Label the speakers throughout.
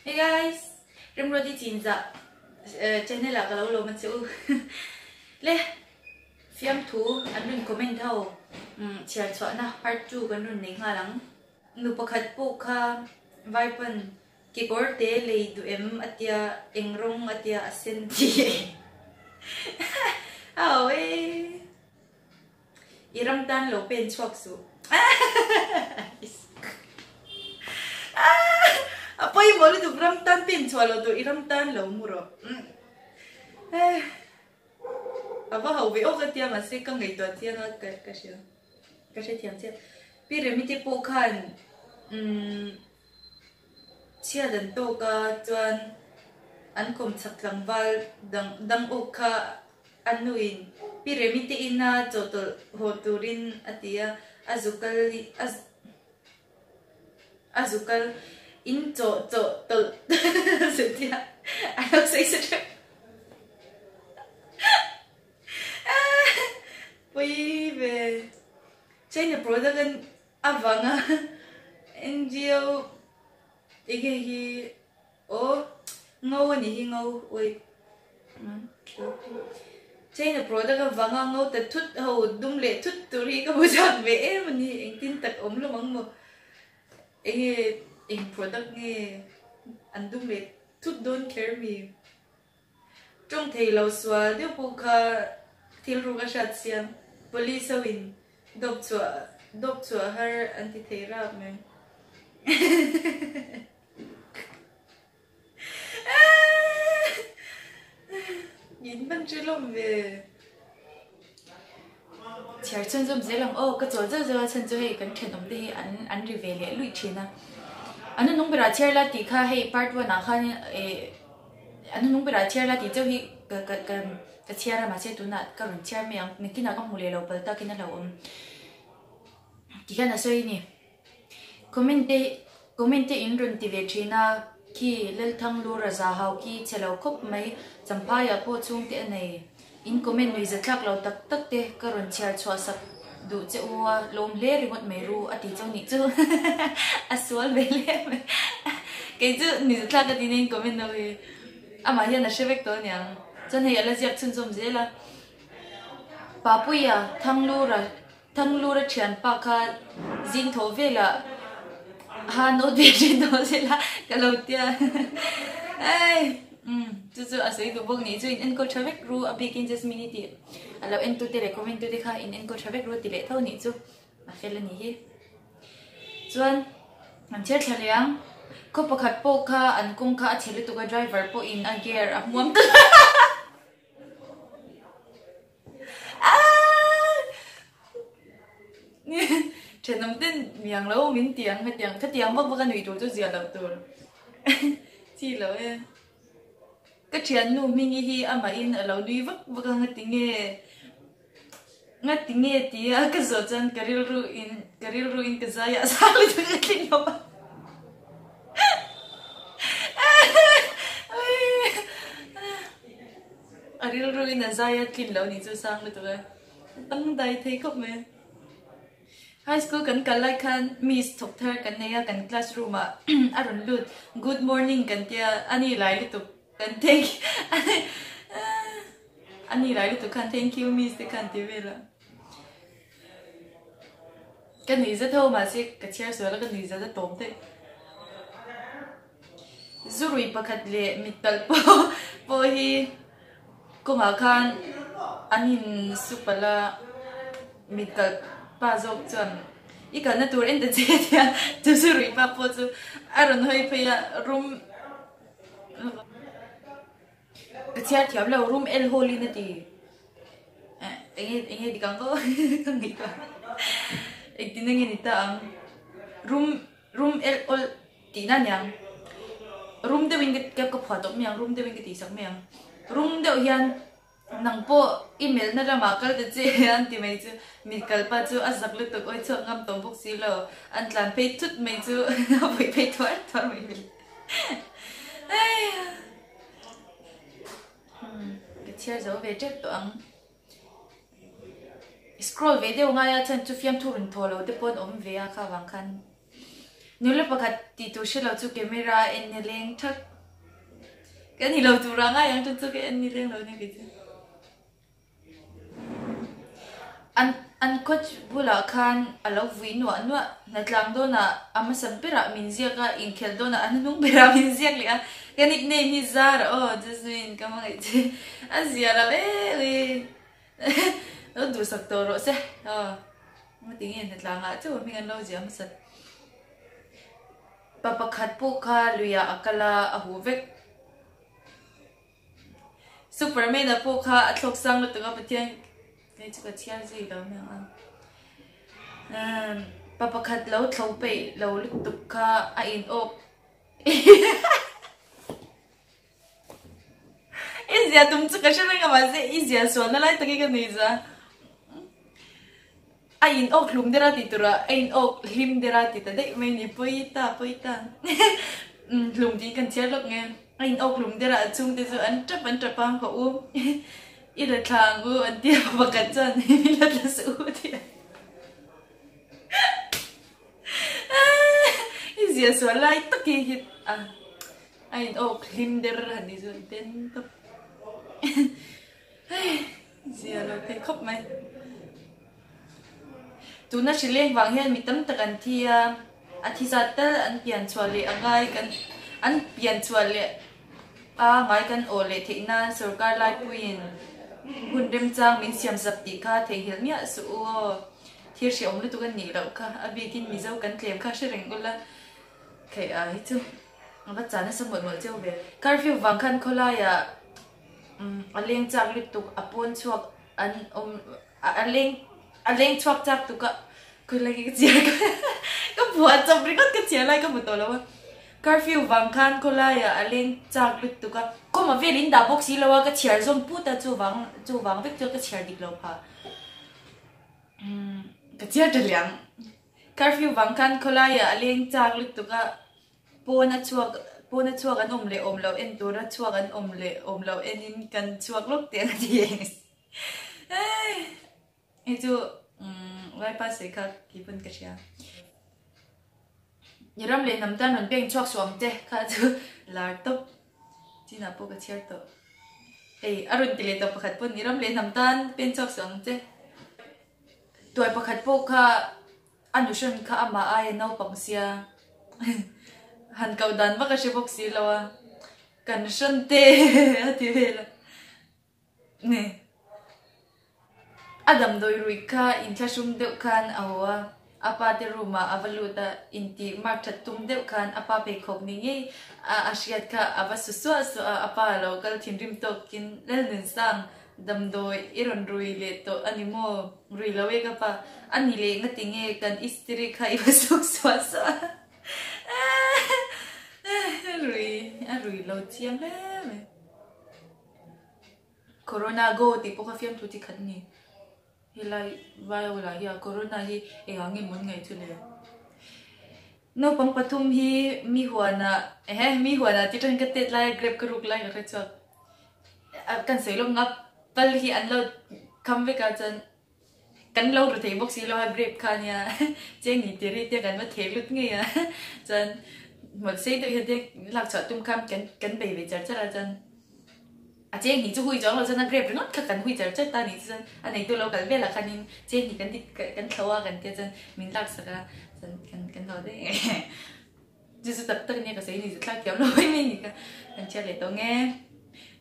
Speaker 1: Hey guys! Remruati Chinzah channel ah ka lo lawm a che u. Le fiamthu an rawn comment ho chhiar chhuahna part 2 kan rawn nei nghal ang. Nu pakhat pawh kha Vaipan kekawr te lei duh em a tia eng rawng a tia a sen ti e. Awii. I ram tan lo pen chhuak suh. A pawimawh lutuk ram tan pen chhuah loh tur i ram tan lo mu rawh. A va ho ve aw ka tia mahse ka ngaihtuah chiang a ka ka hria ka hrethiam chiah. Pi Remi te pawh khan umm chhiat an tawk a chuan an kawm chhak tlangval dang dang awk kha A nuin Pi Remi te ina chawhtawlh haw turin a ti a, a zu kal a a zu kal in chawh chawh tawlh zet a a lo sawi sa teuh. Pawi ve. China product an avanga NGO enge hi Aw ngo a nih hi ngo wait China product avanga ngo ta thut ho dum leh thut tur hi ka hmu chak ve em a ni engtin tak awm lo ang maw enge eng product nge an dum leh thut dawn kher mi tawng thei lo sual deuh pawh kha thil ruk a hriat siam police ho in dawp chhuah dawp chhuah har an ti thei rap mai. In hman hre lawm ve. Chhiar chhunzawm zel ang aw, ka chawl zeuh zeuh a chhan chu hei kan thenawm te hi an an ri ve leh luih thin a. An hnunung berah chhiar la tih kha hei part one ah khan eh an hnunung berah chhiar la tih chauh hi ka ka ka ka chhiar a mahse tunah ka rawn chhiar mai ang nakinah ka hmu leh lo pal takin a hlauhawm ti hian a sawi a ni. Comment te comment te in rawn ti ve thin a, khi Lalthang lu raza hau khi chhe lo khawp mai, Champhai ah pawh chhung te a nei. In comment nuih zathlak lo tak tak te ka rawn chhiar chhuah sak duh che u a, lawm hle ringawt mai ru a ti chauh nih chu a sual ve hle mai. Kei chu nuih zathlak ka ti nen comment ho hi amah hian a hre vek tawh aniang. Chuan hei a la ziak chhunzawm zel a, Papuia Thanglura Thanglura thianpa kha zing thaw velah ha nawt ve thin tawh sela ka lo tia ei umm chu chu a sawi duh bawk nih chu in enkawl tha vek ru a bikin Jasmine-i tih a lo en tute leh comment tute kha in enkawl tha vek ru ti leh tho nih chu a fel a nih hi chuan an chhiar thla leh ang khaw pakhat pawh kha an kawng kha a chhe lutuk a driver pawhin a gear a hmuam ta Thenawm ten miang lo min ti ang hetiang khatiang vak vak a nuih tur chu zia loh tur chi lo e. Ka thiannu Hmingi hi amahin a lo nui vak vak a ngati nge ngati nge tia ka zawh chuan ka rilru in ka rilru in ka zai ah zang lutuk a tling lo a. A rilru in a zai a tlin lo nih chu sang lutuk a, dang dai thei khawp mai. High school kan kal lai khan miss thawk thar kan nei a, kan classroom ah a rawn lut, good morning kan tia, a ni lai lutuk kan thank a ni lai lutuk khan thank you miss te khan ti vel a. Ka nuih zet ho mahse ka chhiar sual a ka nuih zet a tawm daih. Zurui pakhat leh mittal pawh pawh hi kawngah khan an in su palh a, mittal pa zawk chuan i kalna tur en ta che tia chu zurui pa pawh chu a rawn hawi phei a rum ka chhiar thiam lo rum el hawl in a ti. Enge enge dik ang aw ka ngaihtuah engtin enge ni ta ang rum rum el awl tihna aniang rum deuhin ka ka phuah tawp mai ang rum deuhin ka tihsak mai ang rum deuh hian nang pawh i melhna lamah kal ta che an ti mai chu mit kalpa chu a zak lutuk awi chhuak ngam tawh bawk si lo an tlan phei thut mai chu a vawi phei thuar thuar mai mai Ka chhiar zo ve tep tawh ang. Scroll ve deuh ngai a chuan chu fiamthu rawn thaw lo te pawh an awm ve a kha vang khan. Nula pakhat tih tur hre lo chu camera a en nileng thak. Ka ni lo tur ang ai ang chu chu ka en nileng lo nia kei chu. An an coach bulah khan a lo vui nuah nuah hnatlang dawnah a hmasa berah min ziak a, inkhelh dawnah a hnuhnung berah min ziak leh a, ka nickname hi Zara aw Jasmine ka hmangaih che a zia lo em em lo duhsak tawh rawh se aw ngatinge hnatlangah chauh hming an lo ziah hmasa pa pakhat pawh kha luiah a kal a a huh vek. Superman a pawh kha a thlawk sang lutuk a Pathian hei chu ka chhiar zui lo nia ang a pa pakhat lo thlo peih lo lutuk kha a in awk i zia tum chu ka hre reng a mahse i zia sualna lai takin ka nei za a in awk hlum der a tih turah a in awk hlim der a ti ta daih mai ni pawi ta pawi ta hlum tiin kan chhiar lawk nge a in awk hlum der a a chhungte chu an tap an tap a ka u i la thla ang u an ti a pakhat chuan i la thla suh u a ti a i zia sual lai tak hi hi a a in awk hlim der han ni chu den tawp hei. Zia lo thei khawp mai. Tuna hrileng vang hian mi tam tak an thi a, a thi zat tal an pian chhuah leh a ngai kan an pian chhuah leh a ngai kan awh leh theih nan sorkar laipuiin hun remchang min siam zap tih kha theihnghilh miah suh u aw. Thil hrehawm lutuk a nih loh kha, a bikin Mizo kan tlem kha hre reng ula theih a hi chu a va chan nasa mawlh mawlh cheu ve. Curfew vang khan khawlaiah A leng chak lutuk a pawn chhuak an awm a leng a leng chhuak chak tuk a khawilai ka chhiar ka ka buah chawp ringawt ka chhiar lai ka hmu tawh lo a curfew vang khan khawlaiah a leng chak lutuk a kawma vel in dah bawk si lo a ka chhiar zawm put a chuvang chuvang vek chuan ka chhiar dik lo phah ka chhiar ta liang curfew vang khan khawlaiah a leng chak lutuk a. Pawn a chhuak pawn a chhuak an awm leh awm loh en tura chhuak an awm leh awm loh enin kan chhuak lawk teh ang a ti eng hei chu vaipa sawi kha kei pawn ka hria i ram leh hnam tan rawn peng chhuak suh ang che kha chu lar tawp chinah pawh ka chhiar tawh hei a rawn ti leh tawh pakhat pawn i ram leh hnam tan pen chhuak suh ang che tuai pakhat pawh kha. A nuhran kha amah aia naupang sia han koh dan vak a hre bawk si lo a, kan hran te a ti vel a ni. A damdawi ruih kha inthlahrung deuh khan a haw a, a pa te room ah a va lut a, intih mark that tum deuh khan a pa pheikhawk ni ngei a a hriat kha a va su suah suah a, a pa a lo kal thinrim tawkin Lalnunsang Damdawi i rawn rui leh tawh a ni maw? Rui lo e ka pa. A ni leh ngati nge kan istiri kha i va suk suah suah a? Rui, a rui lo chiang hle mai. Corona go tih pawh kha fiamthu chi khat a ni. Helai Vaiawla hi a Corona hi engah nge mawn ngaih chu le? Naupang pathum hi mi huanah ehe mi huanah ti tangin ka tet lai a grape ka ruk lai ka hre chhuak. Kan sawi lawk nga pal hi an lo kham vek a chuan kan lo ru thei bawk si lo a grape kha ania cheng ni tiri te kan va thek lut ngei a chuan hmawlh sei deuh hian te lak chhuah tum khan kan kan bei ve char char a chuan A cheng hi chu hui chuang lo chuan a grape ringawt kha kan hui char char ta a nih chuan a neitu lo kal velah khanin cheng hi kan ti kan thlo a kan tia chuan min laksak a chuan kan kan haw daih nge chu chu tak tak ania ka sawi ni chu thlak thiam lo mai mai ni kha kan chhiat leh tawh nge.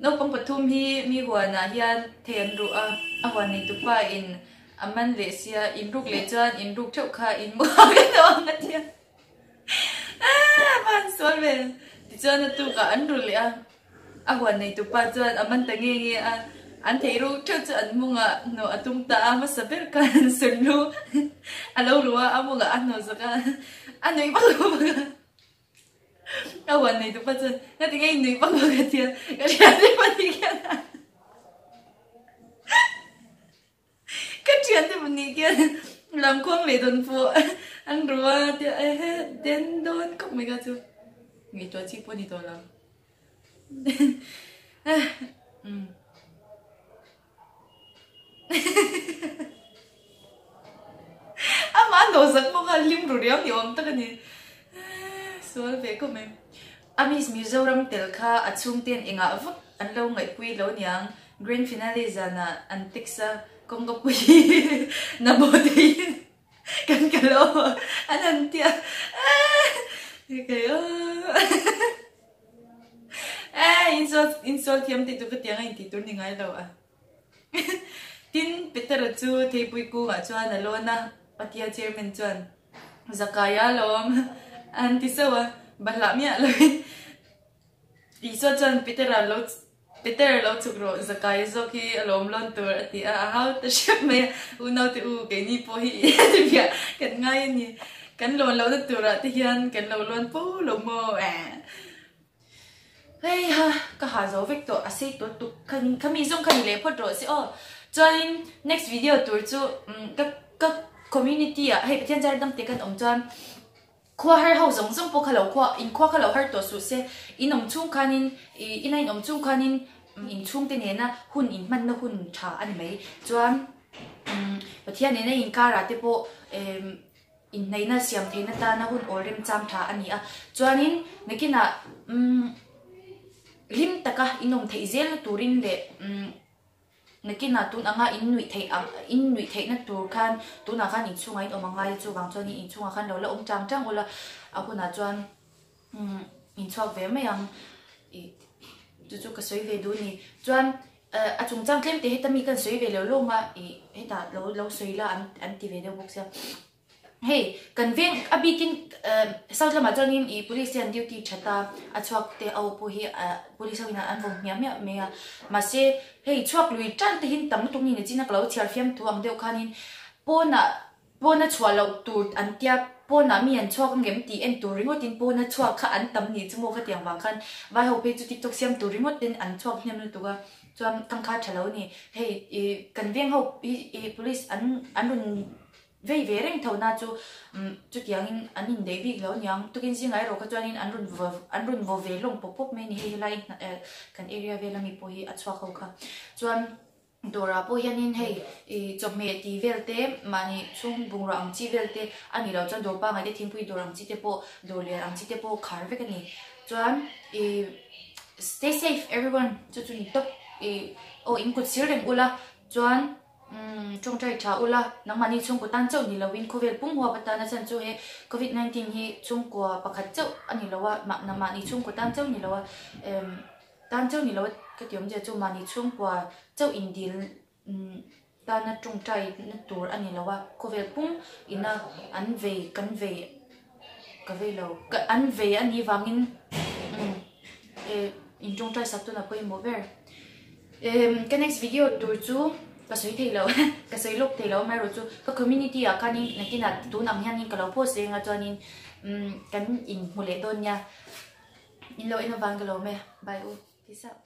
Speaker 1: Naupang pathum hi mi huanah hian thei an ruh a, a huan neitupa in a man leh sia in ruk leh chuan in ruk theuh kha in mu a kan lo ang a tia a van sual ve tichuan a tukah an ru leh a. A huan neitu pa chuan a man ta nge nge a, an thei ruk theuh chu an mungah hnawh a tum ta a, hmasa ber khan an sun lu a lo ru a, a mungah a hnawh zawk a, a nuih vak vak a. A huan neitu pa chuan ngati nge i nuih vak vak a tia, ka hria te pahnih khian a. Ka thiante pahnih khian lamkhuang leh dawn pawh an ru a tia ehe den dawn khawp mai kha chu ngaihtuah chi pawh a ni tawh lo. Amah a nawh zak bawk a hlim ru riau ni awm tak a ni. Sual ve khawp mai. A Miss Mizoram tel kha a chhungten engah vak an lo ngaihpui lo niang. Grand finale zanah an text a, kawngka pui na bo theiin kan kal aw an han ti a. Kei aw insual insual thiam tih tur ka tiang a intih tur ni ngai lo a. Tin, Petera chu theipui kungah chuan a lawn a, Patia chairman chuan Zakaia lawm an ti zauh a, bahlah miah lovin Isua chuan Petera lo Peter lo chhuk rawh, Zakaia zawk hi a lawm lawn tur a ti a, a hau ta hrep mai a, unaute u keini pawh hi biah kan ngai a ni, kan lawn lohna turah te hian kan lo lawn fo lo maw eh. Hei ha, ka ha zo vek tawh, a sei tawh tuk kha khami zawng kha ni leh phawt rawh se aw. Chuanin next video tur chu ka ka community ah hei Pathian zar dam te kan awm chuan khua har ho zawng zawng pawh kha lo khua in khua kha lo har tawh suh se, in awm chhung khanin ih ina in awm chhung khanin in chhungte nena hun in hmanna hun tha a ni mai. Chuan Pathian nena inkarah te pawh Inhneihna siam theihna tana hun awl remchang tha a ni a, chuanin nakinah umm hlim taka inawm theih zelna turin leh umm nakinah tun anga in nuih theih ang in nuih theihna tur khan tunah khan inchhungah in awm a ngai a, chuvang chuanin inchhungah khan lo la awm chang chang ula a hunah chuan umm inchhuak ve mai ang ih chu chu ka sawi ve duh a ni. Chuan a chungchang tlem te heta mi kan sawi ve lo lawm a ih hetah lo lo sawi la an an ti ve deuh bawk sia. Hei kan veng a bikin south lamah chuanin ih police te an duty that a, a chhuak te ho pawh hi police ho in an vawm hmiah hmiah mai a, mahse hei chhuak lui tan te hi tam lutuk ni nachin a ka lo chhiar fiam thu ang deuh khanin pawnah pawna chhuah loh tur an tia pawnah mi an chhuak angem tih en tur ringawtin pawna chhuak kha an tam ni chu maw khatiang vang khan vai ho phei chu tiktok siam tur ringawt ten an chhuak hnem lutuk a chuan thangkha tha lo a ni hei ih kan veng ho hi ih police an an rawn Vei ve reng tho na chu chutiangin an indeih bik lo aniang. Tukin zingah erawh kha chuanin an rawn vaw an rawn vaw ve hlawm pawp pawp mai a ni. Hei helai kan area vel ami pawh hi a chhuak ho kha. Chuan dawrah pawh hianin hei ih chawhmeh tih vel te mahni chhung bungrua ang chi vel te a nih loh chuan dawr pangngai te thingpui dawr ang chi te pawh dawr lian ang chi te pawh khar vek a ni. Chuan ih stay safe everyone chu chu ni tawp ih aw in kut sir reng ula chuan. Umm tawngtai tha ula, nangmahni chhungkaw tan chauh ni loin khawvel pum huap atana chan chu he covid 19 hi chhungkua pakhat chauh a ni lo a, mahni chhungkaw tan chauh ni lo a, emm tan chauh ni lo a ka ti awmzia chu mahni chhungkua chauh indil tana tawngtai na tur a ni lo a, khawvel pum ina an vei kan vei ka vei lo an vei a nih vangin umm eh in tawngtai sak tuna pawimawh ber. Emm ka next video tur chu ka sawi thei lo ka sawi lawk thei lo amaherawh chu ka community ah khanin nakinah tun ang hianin ka lo post reng a chuanin umm kan inhmu leh dawn nia in lo en avang ka lawm e bye u peace out.